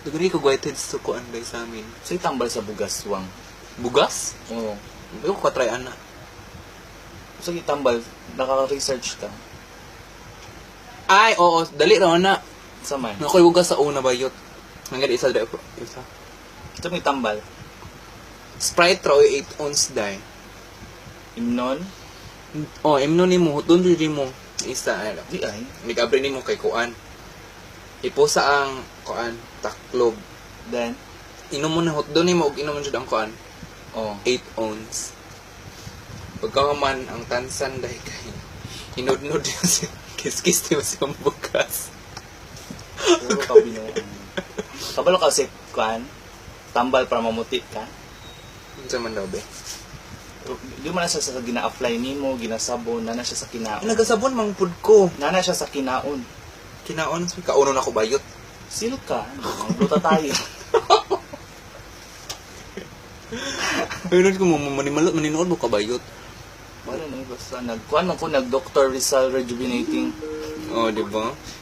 Dughan ko whiteheads sa kuan day sa amin. Sa'y tambal sa bugas, wang. Bugas? Oo. Hindi ko ka-try ana. Sige, tambal. Nakaka-research ka. Ay, oo, dali raw na. Sa man. Nakoy bugas sa una bayot. Hanggang isa dali ko. Isa. Ito may tambal. Sprite raw 8 ounce day. Imnon? Oh, imno nimo, huton diri mo. Isa ano. Di ay. Nag-abre nimo kay kuan. Iposa ang kuan taklob. Then, Inom mo na hotdog nimo og inom mo jud ang kuan oh. 8 ounce. Pagkahuman ang tansan dahil kay hinudnod yun siya. Kiss-kiss di ba siyang bukas? Puro ka binuang. Kabalo kasi, kuan, tambal para mamuti ka. Unsa man daw be? Di man na siya sa gina-apply nimo, ginasabon, na na siya sa kinaon. Ay, nagasabon mang pud ko. Na na siya sa kinaon. Kinaon sa kauno na ko bayot. Sino ka? Luta tayo. Ayun ko mo manimalot maninood mo kabayot. Wala na, basta nagkuan man ko nag Dr. Rizal Rejuvenating. Oh, di ba?